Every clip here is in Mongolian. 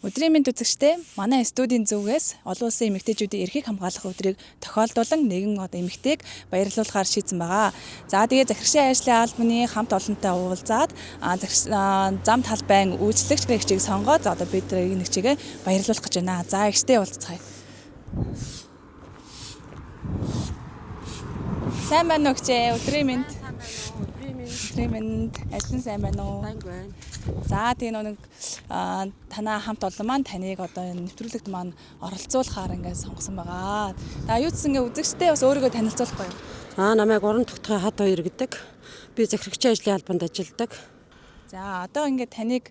Өдрийн мэнд үзэгчдээ, манай студийн зүгээс олон улсын эмэгтэйчүүдийн эрхийг хамгаалах өдрийг тохиолдуулан нэгэн одоо эмэгтэйг баярлуулахаар шийдсэн байгаа. За, тэгээ захирагчийн ажлын албаны хамт олонтой уулзаад зам талбайн үйлчлэгч эгчийг сонгоод одоо бид энэ эгчийгээ баярлуулах гэж байна. За, эгчтэй уулзцгаая. Сайн байна уу, эгчээ? Өдрийн мэнд. Сайн байна уу? Өдрийн мэнд. Өдрийн мэнд. Ажил нь сайн байна уу? Сайн байна. За, тэгээ нэг танаа хамт олон маань таныг одоо энэ нэвтрүүлэгт маань оролцуулахаар ингээд сонгосон байгаа. За, юу ч гэсэн ингээд үзэгчтэй бас өөрийгөө танилцуулахгүй юу? Намайг уран тогтхой хад хоёр гэдэг. Би захирагчийн ажлын албанд ажилладаг. За, одоо ингээд таныг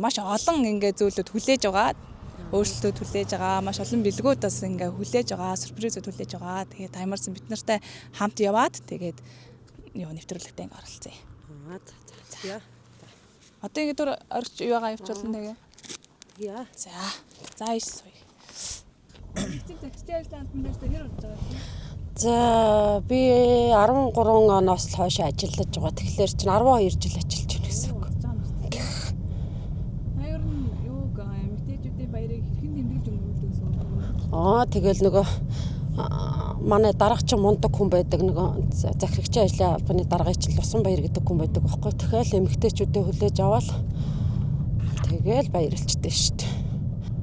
маш олон ингээд зүйлүүд хүлээж байгаа. Өөрчлөлтүүд хүлээж байгаа. Маш олон бэлгүүд бас ингээд хүлээж байгаа. Сюрпризүүд хүлээж байгаа. Тэгээд та ямарсан бид нартай хамт яваад тэгээд юу нэвтрүүлэгтээ ингээд оролцъё. За за. За. Одоо ингээд түр орч юугаа явуулна тэгээ. Яа. За. За, иш суй. Захирагчийн ажлын албан дээр хэр болж байгаа юм? За, би 13 оноос л хойш ажиллаж байгаа. Тэгэхээр чинь 12 жил ажиллаж байна гэсэн үг. Та ер нь юуг эмэгтэйчүүдийн баярыг хэрхэн тэмдэглэж өнгөрүүлдэг гэсэн үг? Тэгэл нөгөө манай дарга чинь мундаг хүн байдаг, нөгөө захирагчийн ажлын албаны даргын чинь Лусан баяр гэдэг хүн байдаг байхгүй. Тэгэл эмэгтэйчүүдээ хүлээж аваад тэгэл баярлчихдээ шүү дээ.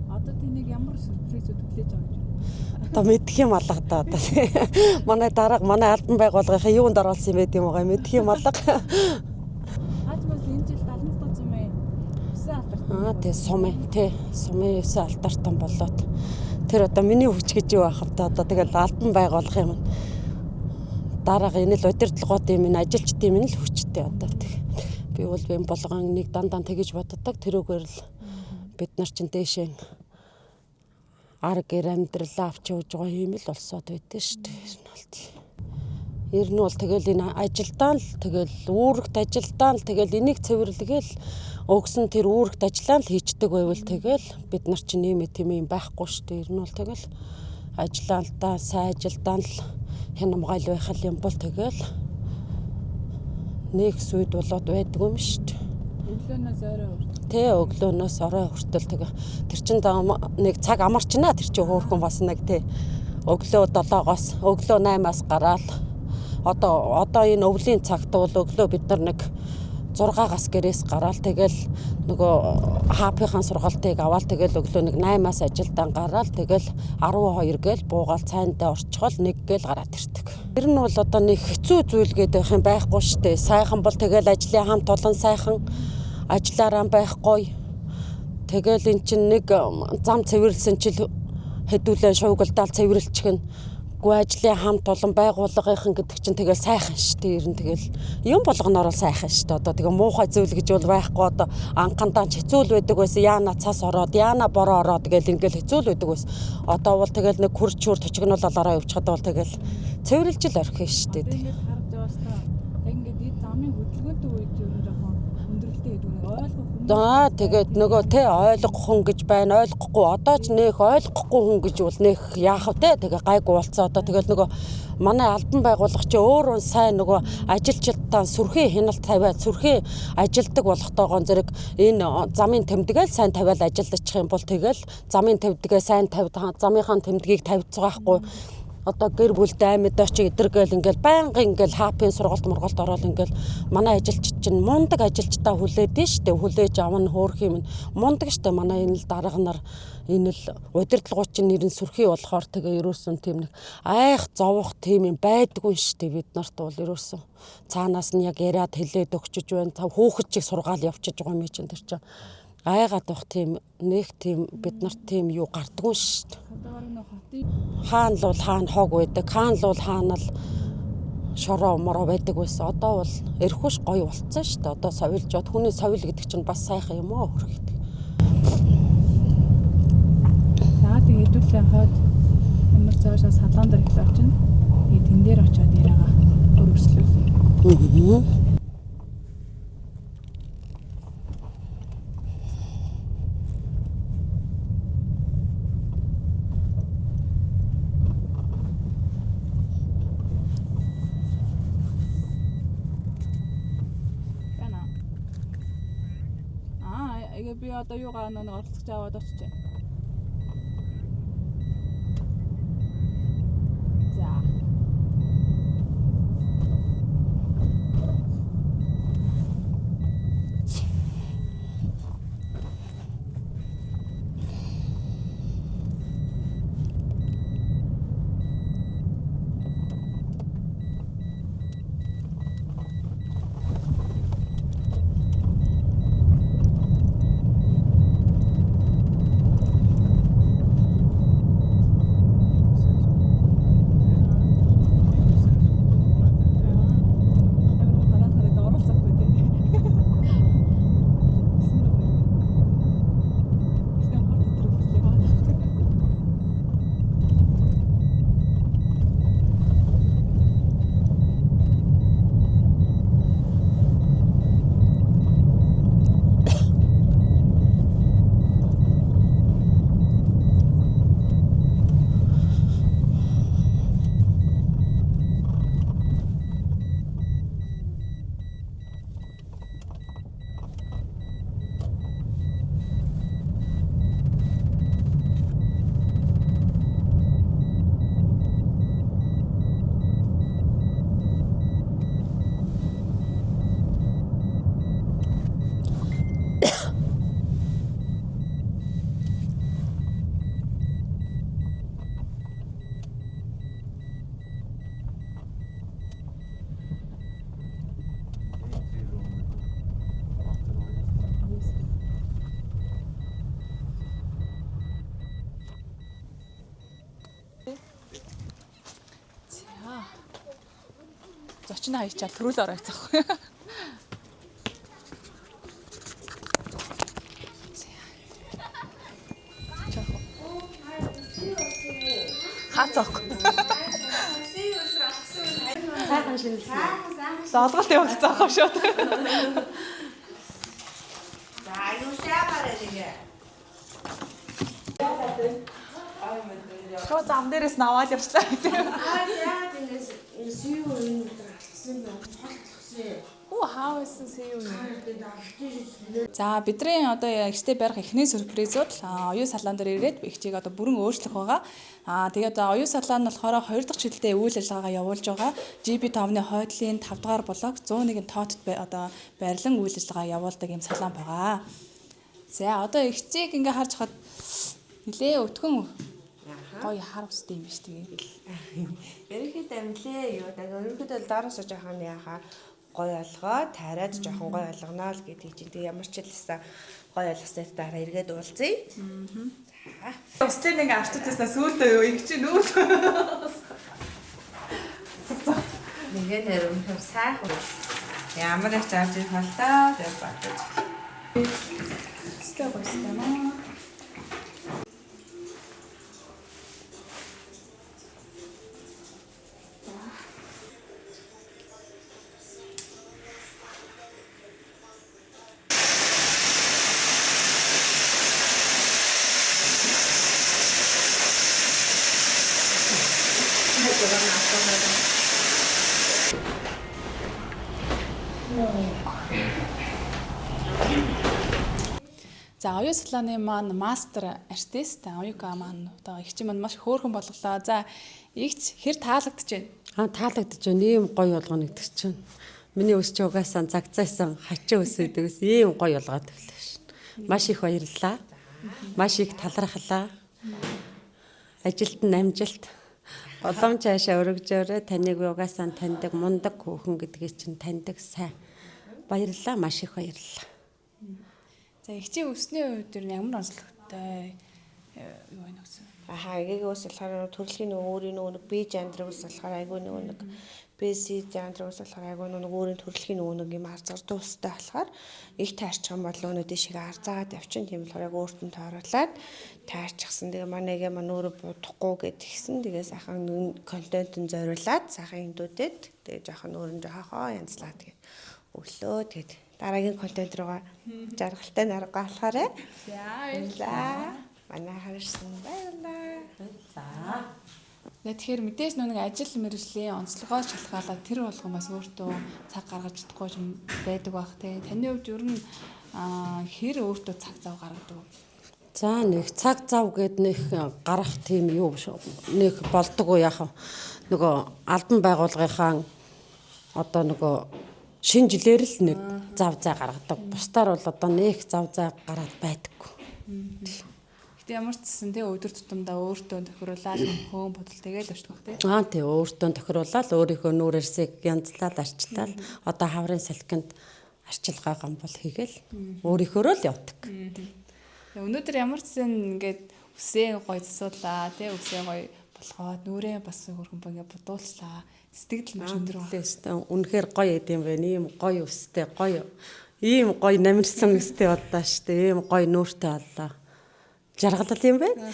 Одоо тэнийг ямар сюрпризүүд хүлээж авах гэж байна? Одоо мэдх юм алга да одоо. Манай дарга, манай албан байгууллагын юунд оруулсан юм байд юм байгаа мэдх юм алга. Хаажмаас энэ жил 77 сумын 9 алдарт. Тий, сумын, тий, сумын 9 алдартан болоод тэр одоо миний хүч гэж юу байх вэ? Одоо тэгэл албан байгуулах юм. Дарга энэ л удирдлагууд юм, энэ ажилчдын юм л хүчтэй одоо тэг. Би бол юм болгон нэг дандан тэгэж боддог. Тэрүүгээр л бид нар чинь дээшээ ар гэр амьдралаа авч явж байгаа юм л болсоод байдэн шүү дээ. Ер нь бол тий. Ер нь бол тэгэл энэ ажилдаа л тэгэл үүрэгт ажилдаа л тэгэл энийг цэвэрлэгээл өгсөн тэр үүрэгт ажиллаа л хийчдэг байвал тэгэл бид нар чинь ийм тийм юм байхгүй шүү дээ. Ер нь бол тэгэл ажиллаа л да, сайн ажилдаа л хянамгайл байх юм бол тэгэл нэг сүйд болоод байдаг юм шүү дээ. Өглөөнөөс орой хүртэл. Тэ, өглөөнөөс орой хүртэл тэгээ тэр чин нэг цаг амарчнаа, тэр чин хөөхөн бас нэг тэ өглөө 7-оос өглөө 8-аас гараал одоо энэ өвлийн цагт бол өглөө бид нар нэг 6-аас гэрээс гараал тэгэл нөгөө хаапынхаа сургалтыг аваал тэгэл өглөө нэг 8-аас ажилдаа гараал тэгэл 12 гээл буугаал цайндаа орчхол 1 гээл гараад ирдэг. Тэр нь бол одоо нэг хэцүү зүйл гэдэг юм байхгүй штэ. Сайхан бол тэгэл ажлын хамт олон сайхан ажиллаараа байхгүй. Тэгэл эн чинь нэг зам цэвэрлсэн чил хэдүүлэн шуугилдаал цэвэрлчих нь гүй ажлын хамт олон байгууллагынхан гэдэг чинь тэгэл сайхан шүү дээ. Ер нь тэгэл юм болгоноор л сайхан шүү дээ. Одоо тэгээ муухай зүйл гэж бол байхгүй, одоо анхандаа ч хэцүү л байдаг байсан. Яана цас ороод, яана бороо ороод гэл ингээл хэцүү л байдаг байсан. Одоо бол тэгэл нэг күр чүр точигнуулаад ороо явчихад бол тэгэл цэвэрлж л орхино шүү дээ. Одоо ингээд харж байгаа шүү дээ. Яг ингээд энэ замын хөдөлгөөнтэй үед ер нь жоохон хүндрэлтэй гэдэг нэг ойлгох хүмүүс. Аа, тэгээд нөгөө те ойлгох хүн гэж байна, ойлгохгүй одоо ч нэх ойлгохгүй хүн гэж бол нэх яах вэ те, тэгээ гайгүй болцоо. Одоо тэгэл нөгөө манай албан байгууллага чи өөрөө сайн нөгөө ажилчдаа сүрхий хяналт тавиад сүрхий ажилдаг болохтойгоон зэрэг энэ замын тэмдгээл сайн тавиал ажилдачих юм бол тэгэл замын тэмдгээ сайн тавь, замынхаа тэмдгийг тавьцгаахгүй одоо гэр бүлтэй амьд очи эдэргээл ингээл байнга ингээл хаапын сургалт мургалт ороод ингээл манай ажилчид чинь мундаг ажилчдаа хүлээдэн штэ, хүлээж авна хөөх юм мундаг штэ. Манай энэ л дарга нар, энэ л удирдлагууд чинь нэрэн сүрхий болохоор тэгээ ерөөсөн тийм нэг айх зовох тийм юм байдгүй штэ. Бид нарт бол ерөөсөн цаанаас нь яг яриад хэлээд өгчөж байна, хүүхэд чиг сургаал явчиж байгаа юм чинь тэр чинь айгаад байх тийм нэг тийм бид нарт тийм юу гардггүй шүү дээ. Одоо бараг нэг хотын Хаана л бол хаана хог байдаг, хаана л бол хаана л шороо мороо байдаг байсан. Одоо бол эрхүүш гоё болцсон шүү дээ. Одоо совилж бод хүний совил гэдэг чинь бас сайхан юм уу хөрх гэдэг. За, тэгээ хэдүүлээ хойд ямар цаашаа салаан дээр эхлэх очино. Тэгээ тэн дээр очиод яриагаа өргөжлүүлье. Байна. Аа, эгээ би Би одоо юугаа нэг оролцож аваад очиж байна. За. Амар хараад хараад оролцохгүй тий. Гэсэн хор дотор үлдлээ баа. За. Зочин хаячаал төрүүл ороо цаах. Хаацаахгүй. Сайхан шинэлсэн. Зоолголт явуулсан аах шүү. За юу сайгаар нэгэ. Шууд зам дээрээс нь аваад явчлаа. Аа яа тэгээс сүү юм алдсан юм. Холтлосон. Хүү хаа байсан сүү юм. За бидний одоо эгчтэй барих эхний сюрпризүүд л оюун салаан дээр ирээд эгчийг одоо бүрэн өөрчлөх байгаа. Тэгээд одоо оюун салаан нь болохоор 2 дахь шилдэ үйл ажиллагаагаа явуулж байгаа. GB5-ны хойдлын 5 дугаар блок 101 тоотод одоо байрлан үйл ажиллагаа явуулдаг юм салаан байгаа. За одоо эгчийг ингээ харж хахад нилээ өтгөн гоё хар устай юм биш тэгээ. Ерөнхийдөө амлээ юу даа. Ерөнхийдөө л доороосоо жоохон яхаа гой олгоо, тариад жоохон гой олгоно л гэдгийг чинь тэг ямар ч хэлсэн гой олгосны дараа эргээд уулзъя. Услын ингээ арчижсэн сүүлдээ юу эгч нүүл. Нэгэ нэр үнэхээр сайхан. Ямар их зарж ирэх бол таа гэж бодож. Өстэй гоёстой маа. За оюун салааны маань мастер артист Оюка маань одоо эгч маань маш хөөрхөн болголоо. За эгч хэр таалагдж байна? Таалагдж байна. Ийм гоё болгоно гэдэг чинь. Миний өсч угаасаа загцаасан хачин өс гэдэг ус ийм гоё болгоод өглөө шин. Маш их баярлалаа. Маш их талархлаа. Ажилд нь амжилт. Улам цаашаа өргөжөөрэй. Таныг угаасаа таньдаг мундаг хүүхэн гэдгийг чинь таньдаг сайн. Баярлалаа. Маш их баярлалаа. За эгчийн өсний хувьд ер нь ямар онцлогтой юу байна гэсэн. Ахаа эгийг ус болохоор төрөлхийн нөгөө өөрийн нөгөө нэг би жандрыг ус болохоор айгүй нөгөө нэг BC жандрыг ус болохоор айгүй нөгөө өөрийн төрөлхийн нөгөө нэг юм арзар дуустай болохоор их таарчих юм бол өнөө дэшиг арзаагаад явчин тийм болохоор яг өөрт нь тооруулаад таарчихсан. Тэгээ манай эгээ маань өөрөө будахгүй гэд тэгсэн. Тэгээ сайхан контент нь зориулаад сайхан эндүүдэд тэгээ жоохон өөр нь жоохоо янзлаа тэгээ өглөө тэгээд дараагийн контент руугаа жаргалтай нарга алхаарай. За Баярлалаа. Манай харсан баярлалаа. За. Тэгэхээр мэдээж нүг ажил мэргэжлийн онцлогоос шалтгаалаад тэр болгон бас өөртөө цаг гаргаж чадахгүй юм байдаг бах те. Таны хувьд ер нь хэр өөртөө цаг зав гаргадаг вэ? За нэг цаг зав гээд нэг гарах тийм юу биш. Нэг болдгоо яах вэ? Нөгөө албан байгууллагынхаа одоо нөгөө шинэ жилээр л нэг зав зай гаргадаг. Бусдаар бол одоо нэг зав зай гараад байдаггүй. Гэтэ ямар ч гэсэн тий өдөр тутамдаа өөртөө тохируулаад хөөн бодол тэгэл өчтөх бах тий. Аа тий өөртөө тохируулаад өөрийнхөө нүүр арсыг янзлаад арчлаад одоо хаврын салхинд арчилгаа гамбол хийгээл өөрийнхөөрөө л явдаг. Тэгээ өнөөдөр ямар ч гэсэн ингээд үсээ гоё засуулаа тий үсээ гоё болгоод нүрээ бас хөрхөн ингээ будуулчлаа. Сэтгэл маш өндөр байна. Тэстэ үнэхээр гоё эд юм байна. Ийм гоё өстэй, гоё ийм гоё намирсан өстэй боллоо штэ. Ийм гоё нүүртэй боллоо. Жаргалал юм байна.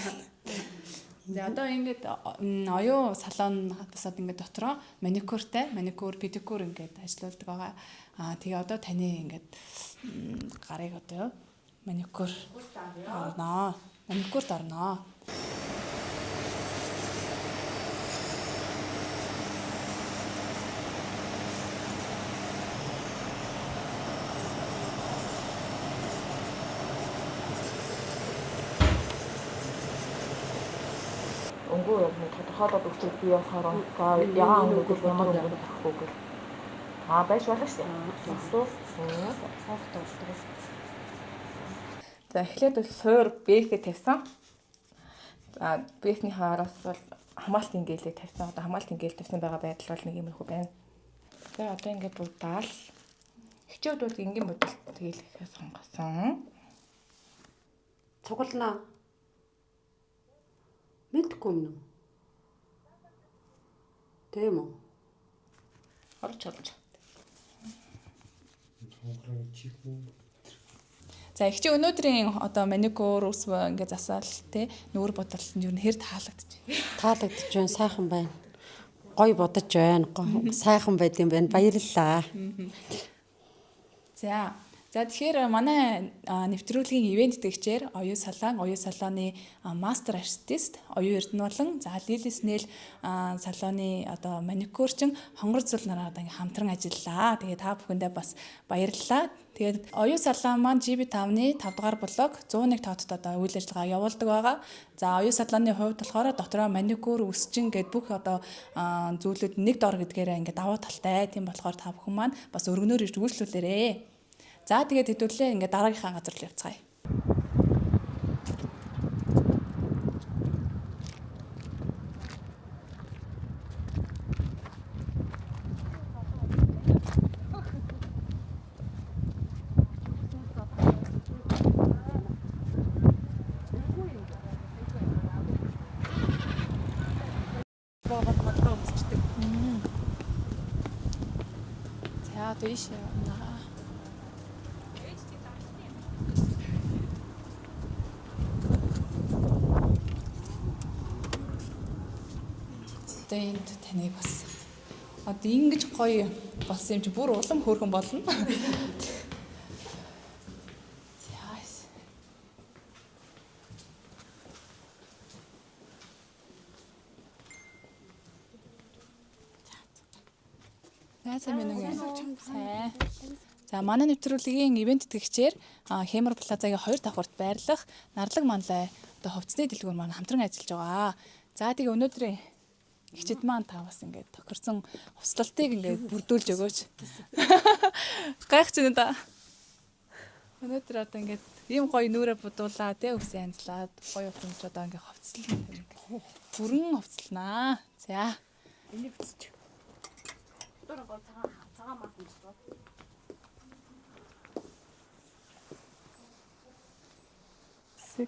За одоо ингээд оюун салон басаад ингээд дотроо маникюртай, маникюр, педикюр ингээд ажиллаулдаг байгаа. Аа тэгээ одоо таны ингээд гарыг одоо юу маникюр орноо. Маникюрт орноо. Өнгөө яг нэг тодорхойлоод өгчөөд би болохоор за ягаан өнгө ямар өнгө авахгүй гэл. Аа байж болно шүү дээ. Туу. За эхлээд бол суур бэхэ тавьсан. За бэхний хаараас бол хамаалтын гэлээ тавьсан. Одоо хамаалтын гэл тавьсан байгаа байдал бол нэг иймэрхүү байна. За одоо ингээд будаал. Хичээд бол энгийн будалт тэгэлэхээ сонгосон. Цуглнаа. Мэдгүй юм уу? Тийм үү? Орж олж. За их чи өнөөдрийн одоо маникюр ус ингээд засаал тий нүүр будалт нь юу н хэр таалагдчих. Таалагдж байна, сайхан байна. Гоё бодож байна. Сайхан байд юм байна. Баярлалаа. За. За тэгэхээр манай нэвтрүүлгийн ивент тэтгэгчээр Оюу Салаан, Оюу Салааны мастер артист Оюу Эрдэнэ болон за Лилис Нэл салоны одоо маникюрчин Хонгор зүл нараа одоо ингээ хамтран ажиллалаа. Тэгээ та бүхэндээ бас баярлалаа. Тэгээд Оюу Салаан маань GB5-ны 5 дугаар блок 101 тоотод одоо үйл ажиллагаа явуулдаг байгаа. За Оюу Салааны хувьд болохоор дотроо маникюр, үсчин гэд бүх одоо зүйлүүд нэг дор гэдгээрээ ингээ давуу талтай. Тийм болохоор та бүхэн маань бас өргөнөөр ирж үйлчлүүлээрэ. За тэгээд хэдүүлээ ингээ дараагийнхаа газар руу явцгаая. За одоо ийш явна. Одоо энд таныг бас одоо ингэж гоё болсон юм чи бүр улам хөөрхөн болно. За. За сайн байна уу? Сайн. За манай нэвтрүүлгийн ивент тэтгэгчээр Хэмэр Плазагийн 2 давхарт байрлах Нарлаг манлай одоо хувцсны дэлгүүр маань хамтран ажиллаж байгаа. За тэгээ өнөөдрийн ихчид маань та бас ингээд тохирсон хувцлалтыг ингээд бүрдүүлж өгөөч. Гайхаж байна да. Өнөөдөр одоо ингээд ийм гоё нүрэ будуулаа тэ үсээ янзлаад гоё ухамж одоо ингээд хувцлал бүрэн хувцлнаа. За. Энийг бичиж. Сэг.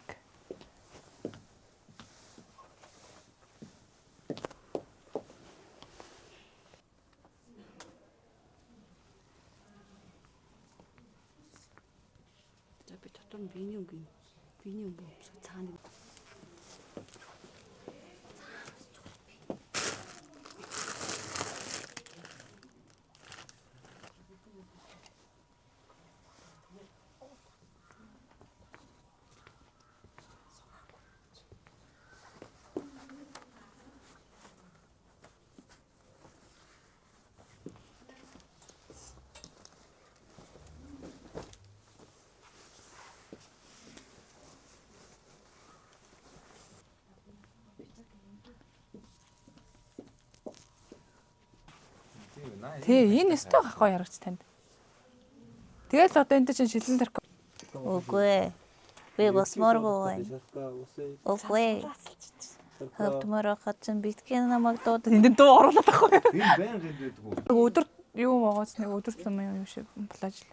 За би дотор нь биений өнгө юм. Биений өнгө өмсөх цаана. Тий, энэ өстой гахгүй ярагч танд. Тэгэл одоо энэ чинь шилэн тарих. Үгүй ээ. Би босмооргүй байна. Үгүй ээ. Хөвтмөр хатсан битгий намайг дууд. Энд дуу оруулаад байхгүй юу? Энэ байн гэдэг. Өдөр юу могооц нэг өдөр юм юм шиг плаж л.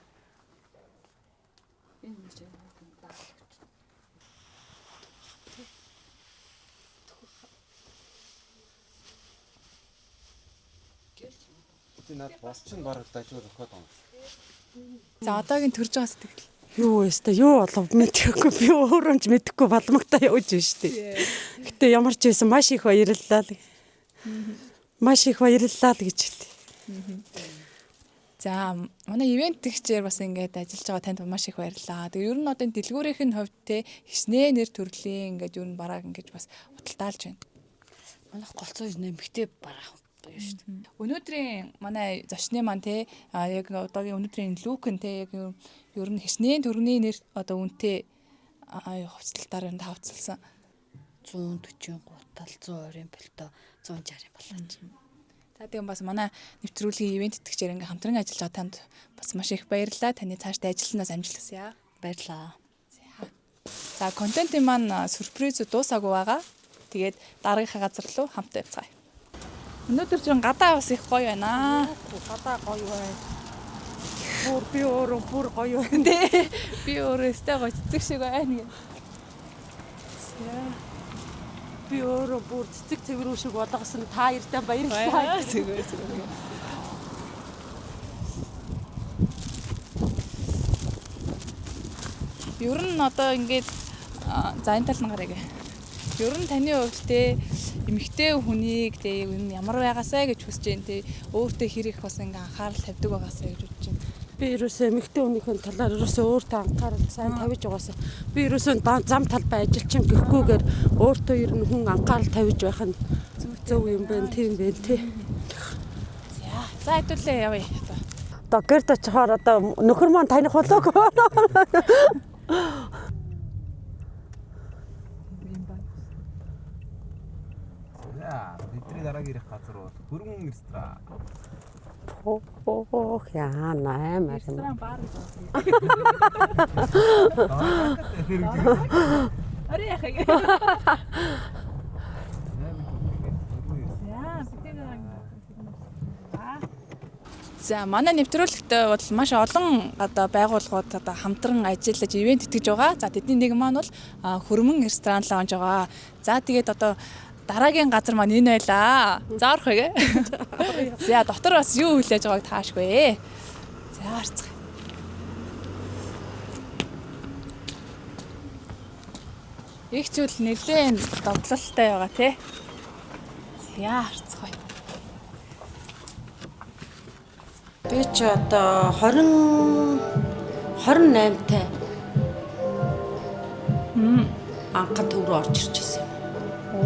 Тэ над бос чинь бараг дажгүй зохиод байгаа юм. За одоогийн төрж байгаа сэтгэл. Юу вэ өстэй юу болов мэдэхгүй би өөрөө ч мэдэхгүй балмагтаа явж байна шүү дээ. Гэтэ ямар ч байсан маш их баярлалаа л. Маш их баярлалаа л гэж хэлье. За манай ивент тэгчээр бас ингээд ажиллаж байгаа танд маш их баярлалаа. Тэгээ ер нь одоо энэ дэлгүүрийнх нь хувьд те хичнээн нэр төрлийн ингээд ер нь барааг ингээд бас худалдаалж байна. Манайх голцоо нэмэгтэй бараа юу шүү дээ. Өнөөдрийн манай зочны маань те яг одоогийн өнөөдрийн лүк нь те яг ер нь хичнээн төрний нэр одоо үнэтэй хувцлалтаар энэ тавцалсан. 140 гутал, 120 пальто, 160 балаач. За тэгэн бас манай нэвтрүүлгийн ивент тэтгэгчээр ингээ хамтран ажиллаж байгаа танд бас маш их баярлалаа. Таны цаашдаа ажилланаас амжилт хүсье. Баярлалаа. За контентын маань сюрприз дуусаагүй байгаа. Тэгээд дараагийнхаа газар руу хамтаа явцгаая. Өнөөдөр чинь гадаа бас их гоё байна. Гадаа гоё байна. Бүр би өөрөө бүр гоё байна. Тэ би өөрөө өстэй гоё цэцэг шиг байна гэх. Би өөрөө бүр цэцэг цэврүү шиг болгосон та хоёртай баярлалаа. Зүгээр зүгээр. Ер нь одоо ингээд за энэ тал нь гарыг. Ер нь таны хувьд те эмэгтэй хүнийг те ер нь ямар байгаасай гэж хүсэж байна те өөртөө хэр их бас ингээ анхаарал тавьдаг байгаасай гэж бодож байна. Би ерөөсөө эмэгтэй хүнийхэн талаар ерөөсөө өөртөө анхаарал сайн тавьж байгаасаа. Би ерөөсөө зам талбай ажилчин гэхгүйгээр өөртөө ер нь хүн анхаарал тавьж байх нь зөв юм байна, тийм байна тий. За хэдүүлээ явъя. Одоо. Одоо гэрт очихоор одоо нөхөр маань таних болоог. За, бидний дараагийн ирэх газар бол Хөргөн ресторан. Ох яа наймаар юм. Ресторан бар гэж байна. Ари яхаа. За манай нэвтрүүлэгтээ бол маш олон одоо байгууллагууд одоо хамтран ажиллаж ивент итгэж байгаа. За тэдний нэг маань бол Хөрмөн ресторан лаунж байгаа. За тэгээд одоо дараагийн газар маань энэ байлаа. За орох вэ? За дотор бас юу хүлээж байгааг таашгүй. За орцгоо. Их ч үл нэлээд довтлолтой байгаа тий. За орцгоо. Би ч одоо 20 28 тай. Анхан төв рүү орж ирж байсан юм.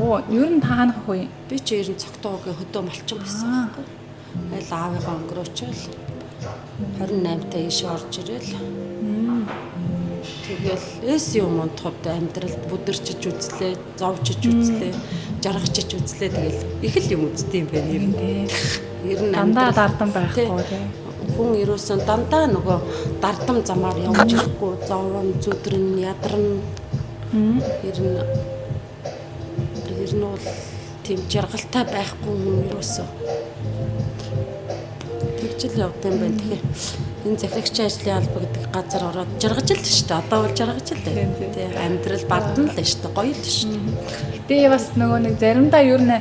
Оо, ер нь та хаанах вэ? Би ч ер нь цогтойгийн хөдөө малчин байсан байхгүй. Айл аавыгаа өнгөрөөчөөл 28 та ийшээ орж ирэл. Тэгэл эс юм унтахад амьдралд бүдэрчиж үзлээ, зовчиж үзлээ, жаргачиж үзлээ. Тэгэл их л юм үздэг юм байна ер нь. Ер нь Дандаа амьдрал- дардан байхгүй тий. Хүн ерөөсөн дандаа нөгөө дардам замаар явж ирэхгүй, зовон, зүдрэн, ядарна. Ер нь ер нь бол тийм жаргалтай байхгүй хүн ерөөсөө тэгжил явд юм байна. Тэгэхээр энэ захирагчийн ажлын алба гэдэг газар ороод жаргаж л шүү дээ. Одоо бол жаргаж л байна. Тий, амьдрал бардна л шүү дээ. Гоё л шүү дээ. Гэтэ бас нөгөө нэг заримдаа ер нь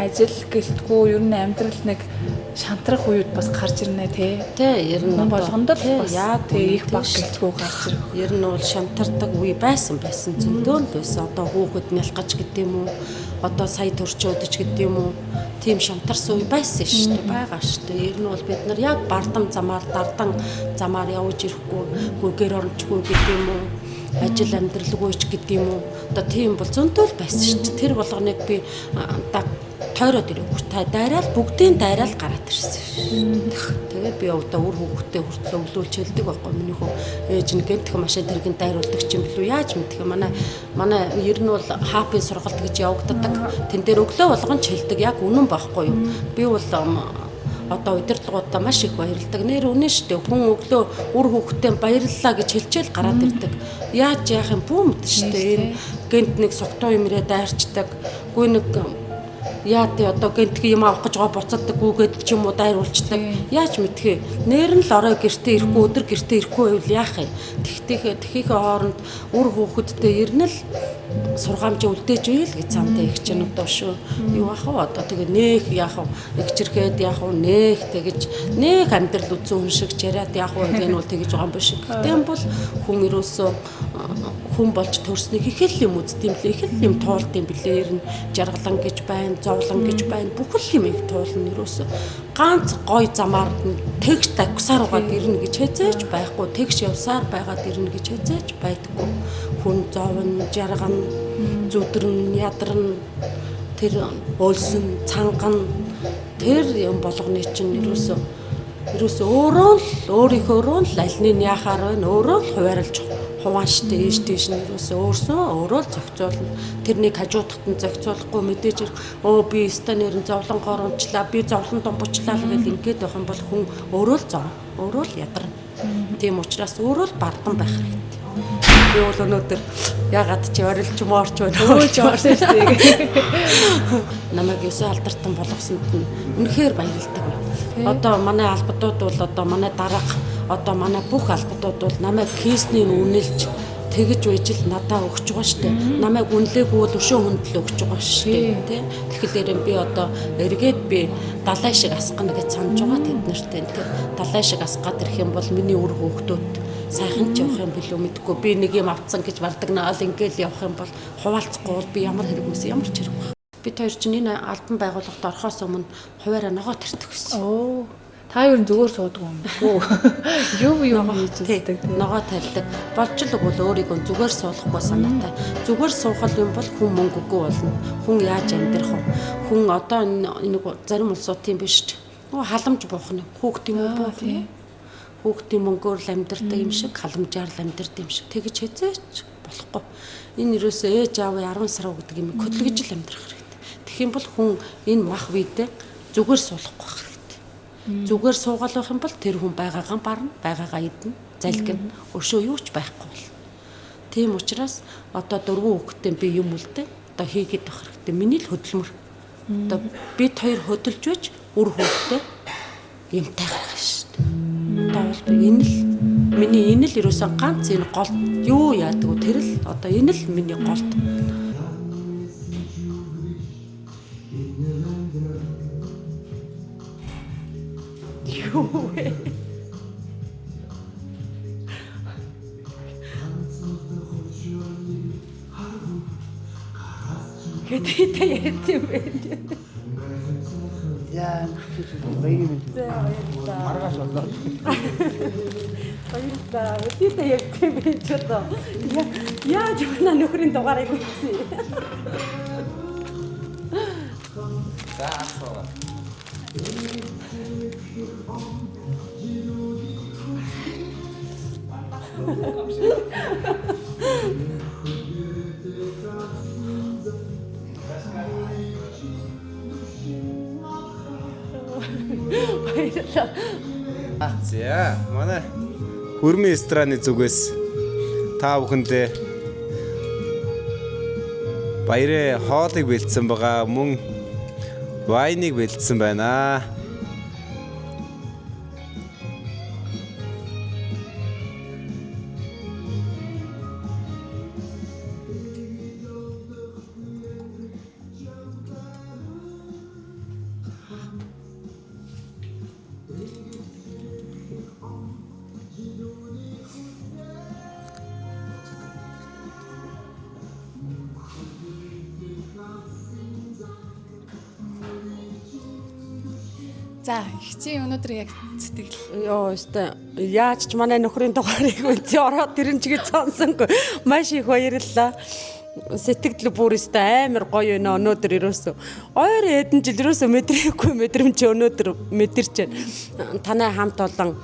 ажил гэлтгүү ер нь амьдрал нэг шантрах үед бас гарч ирнэ тий. Тий, ер нь Хүн одоо- болгонд л тий, бас яа тий их тийм баг шүү дээ. гэлтгүү гарч ирэх. Ер нь бол шантардаг үе байсан байсан зөндөө л байсан. Одоо хүүхэд нялгаж гэдэг юм уу? Одоо сая төрчөөдөж гэдэг юм уу? Тийм шантарсан үе байсан шүү дээ. Байгаа шүү дээ. Ер нь бол бид нар яг бардам замаар, дардан замаар явж ирэхгүй, гүгээр оромжгүй гэдэг юм уу? Ажил амьдралгүй ч гэдэг юм уу? Одоо тийм бол зөндөө л байсан шүү дээ. Тэр болгоныг би тойроод ирээгүй. Та дайраал бүгдийн дайраал гараад ирсэн шүү. Тэгээд би одоо үр хүүхдээ хүртэл өглөөлж хэлдэг байхгүй миний хөө ээж нь гэнтх машин тэргийн дайруулдаг ч юм билүү яаж мэдэх юм манай ер нь бол хаапын сургалт гэж явагддаг. Тэн дээр өглөө болгон ч хэлдэг яг үнэн байхгүй юу. Би бол Одоо удирдлагуудаа маш их баярладаг. Нэр үнэн штэ, хүн өглөө үр хүүхдээ баярлалаа гэж хэлчихэл гараад ирдэг. Яаж яах юм бүү мэд штэ. Энэ гэнт нэг сугтуу юм ирээ дайрчдаг. Гүй нэг яа тий одоо гэнтг юм авах гэж байгаа буцаддаг гүгээд ч юм уу дайруулцдаг. Яаж мэдхээ? Нэр нь л орой гэртээ ирэхгүй, өдөр гэртээ ирэхгүй байвал яах юм? Тэгтээхээ тэхийнхээ хооронд үр хүүхэдтэй ирнэ л сургаамж үлдээж үйл гэж цаантай их чинь одоо шүү. Юу ах вэ одоо тэгээ нэх яах вэ? Игчрэхэд яах вэ? Нэх тэгэж нэх амьдрал үзэн хүн шиг яриад яах вэ гэх нь бол тэгэж байгаа юм биш. Гэхдээ юм бол хүн ерөөсөө хүн болж төрснийг их л юм үзд юм лээ, их л юм туулд юм блээ. Ер нь жаргалан гэж байна, зовлон гэж байна. Бүхэл юм их туулна ерөөсөө. Ганц гой замаар тэгш давхсаар угаад ирнэ гэж хэзээч байхгүй, тэгш явсаар байгаад ирнэ гэж хэзээч байдаггүй. Хүн зовно, жаргана, зүдэрнэ, ядарна, тэр өлсөн, цангана, тэр юм болгоны чинь ерөөсөө өөрөө л өөрийнхөөрөө л аль нь яхаар байна, өөрөө л хуваарлж хуваанштай ийш тийш нь ерөөсөө өөрсөө өөрөө л зохицуулна. Тэрнийг хажуудахт нь зохицуулахгүй мэдээж өө би өстө нэрэн зовлонгоор унчлаа, би зовлон думбучлаа гэл ингээд байх юм бол хүн өөрөө л зовно, өөрөө л ядарна. Тийм учраас өөрөө л бардан байх хэрэгтэй. Би бол өнөөдөр ягаад чи орилж морч байна. Өөж орсон шүү дээ. Намайг 9 алдартан болгосонд нь үнэхээр баярлалтай байна. Одоо манай албадууд бол одоо манай дарга, одоо манай бүх албадууд бол намайг хийснийг үнэлж тэгэж байж л надаа өгч байгаа штэ. Намайг үнэлээгүй бол өшөө хүндэл өгч байгаа штэ, тий. Тэгэхээр би одоо эргээд би далай шиг асгана гэж санаж байгаа тэд нартэй, тий. Далай шиг асгаад ирэх юм бол миний үр хүүхдүүд сайхан ч явах юм билүү мэдгүй. Би нэг юм авцсан гэж бардагнаал ингээл явах юм бол хуваалцахгүй бол би ямар хэрэг үс ямар ч хэрэг байх. Бид хоёр чинь энэ албан байгууллагад орохоос өмнө хуваараа ногоо тардаг гэсэн. Оо. Та юу зүгээр суудаг юм бүү. Юу хийж үздэг. Ногоо тарьдаг. Болж л бол өөрийгөө зүгээр суулгахгүй санаатай. Зүгээр суухал юм бол хүн мөнгөгүй болно. Хүн яаж амьдрах вэ? Хүн одоо энэ зарим улсууд тийм биш ч. Нөгөө халамж буух нь хүүхдийн мөнгө буух нь. Хүүхдийн мөнгөөр л амьдрдаг юм шиг, халамжаар л амьдрдаг юм шиг. Тэгэж хэзээч болохгүй. Энэ ерөөсөө ээж аавын 10 сар гэдэг юм хөдөлгөж л амьдрах хэрэгтэй. Тэгэх юм бол хүн энэ мах биедээ зүгээр суулгахгүй байх хэрэгтэй. Зүгээр суугаал байх юм бол тэр хүн байгаагаа барна, байгаагаа идэнэ, залгина. Өшөө юу ч байхгүй бол. Тийм учраас одоо 4 хүүхэдтэй би юм үлдээ. Одоо хийгээд байх хэрэгтэй. Миний л хөдөлмөр. Одоо бид хоёр хөдөлж байж үр хүүхэдтэй юмтай гарах шүү дээ. Одоо бол би энэ л миний энэ л ерөөсөө ганц энэ гол юу яадаг вэ? Тэр л одоо энэ л миний голд. Юу вэ? Хэдийтэй ярьсан юм бэ? За, баярын мэнд. Маргааш боллоо. Баярлалаа. Хэдийтэй ярьсан юм бэ ч одоо. Яаж манай нөхрийн дугаарыг үзсэн юм? За, асуугаа. Баярлалаа. За, манай хөрмийн рестораны зүгээс та бүхэндээ баярын хоолыг бэлдсэн байгаа, мөн вайныг бэлдсэн байна. За, их чи өнөөдөр яг сэтгэл Йоо, өстой яаж ч манай нөхрийн дугаарыг үнцээ ороод тэр нь чигээ сонсонгүй. Маш их баярлалаа. Сэтгэл бүр өстой амар гоё байна өнөөдөр ерөөсөө. Ойр хэдэн жил ерөөсөө мэдрээгүй мэдрэмж өнөөдөр мэдэрч байна. Танай хамт олон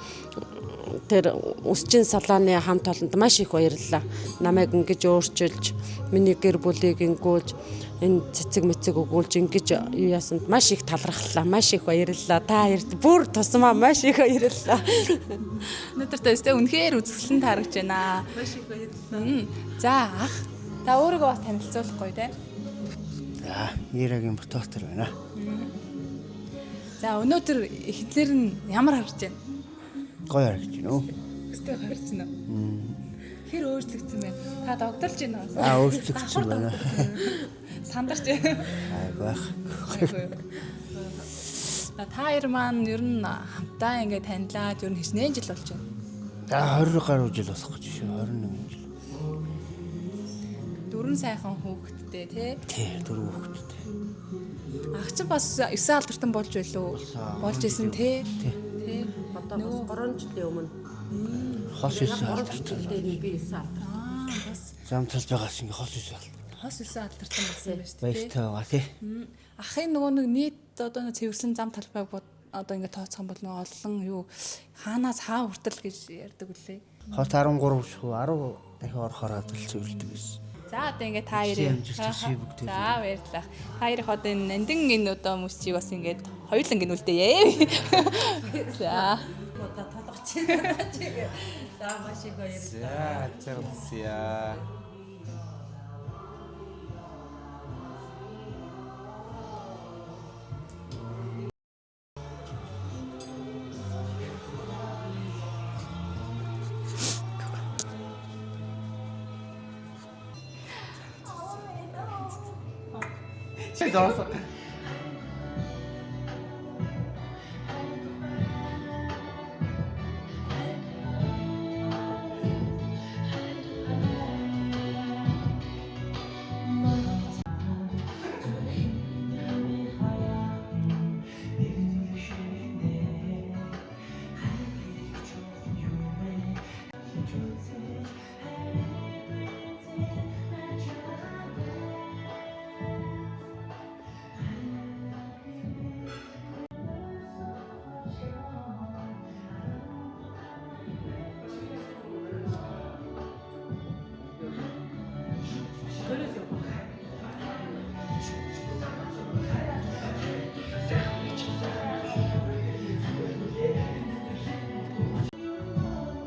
Тэр өсчин салааны хамт олонд маш их баярлалаа. Намайг ингэж өөрчилж, миний гэр бүлийг ингүүлж, энэ цэцэг мэцэг өгүүлж ингэж юу ясанд маш их талархлаа. Маш их баярлалаа. Та хоёрт бүр тусмаа маш их баярлалаа. Өнөөдөр та өстэй үнэхээр үзэсгэлэн таарагч байна. Маш их баярлалаа. За ах та өөрийгөө бас танилцуулахгүй те. За, Ирагийн Бутаатар байна. За өнөөдөр эхлэр нь ямар харж байна? Гоё харагдаж байна уу? Өстэй харж байна уу? Хэр өөрчлөгдсөн бэ? Та догдолж байна уу? Аа, өөрчлөгдсөн байна. Сандарч байна. Айг байх. За та хоёр маань ер нь хамтаа ингээд танилаад ер нь хичнээн жил болж байна. За 20 гаруй жил болох гэж шүү. 21 жил. Дөрвөн сайхан хүүхэдтэй тий. Тий, дөрөв хүүхэдтэй. Ах чинь бас 9 алдартан болж байлуу? Болж исэн тий. Тий. Одоо бас 3 жилийн өмнө Хос 9 алдартай. жилийн би 9 алдар. Аа бас Зам талбайгаас ингээ хос 9 алдар. хос 9 алдартан болсон байна шүү дээ. Баяртай байгаа тий. Ахын нөгөө нэг нийт одоо нэг цэвэрлэн зам талбайг бод одоо ингээд тооцох юм бол нөгөө олон юу хаанаас хаа хүртэл гэж ярьдаг үлээ. Хот 13 шүү. 10 дахин орохоор адил цэвэрлдэг байсан. За одоо ингээд та хоёрын Амжилт хүсье бүгдээ. За баярлалаа. Та хоёрын одоо энэ нандин энэ одоо мөсчийг бас ингээд хоёуланг нь үлдээе. За. Одоо толгоч. За маш их баярлалаа. За цэвэрлэе.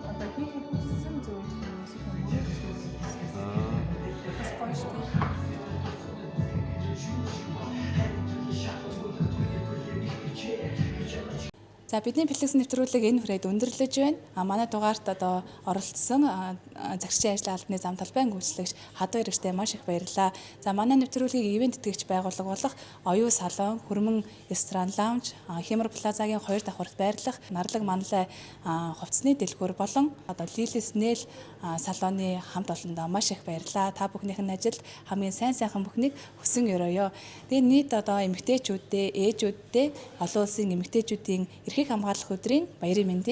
Одоо хийхийг хүссэн зүйл эсвэл мөрөөдөл бас гоё шүү дээ. За бидний бэлтгэсэн нэвтрүүлэг энэ хүрээд өндөрлөж байна. А манай дугаарт одоо оролцсон загсчийн ажлын албаны зам талбайн үйлчлэгч Хадуу эрэгтэй маш их баярлалаа. За манай нэвтрүүлгийг ивент тэтгэгч байгууллага болох Оюу салон, Хөрмөн ресторан лаунж, Химэр плазагийн хоёр давхарт байрлах Нарлаг манлай хувцсны дэлгүүр болон одоо Лилис Нэл салоны хамт олондоо маш их баярлалаа. Та бүхнийх нь ажилд хамгийн сайн сайхан бүхнийг хүсэн өрөөё. Тэгээ нийт одоо эмэгтэйчүүддээ, ээжүүддээ олон улсын эмэгтэйчүүдийн эрхийг хамгаалах өдрийн баярын мэндийг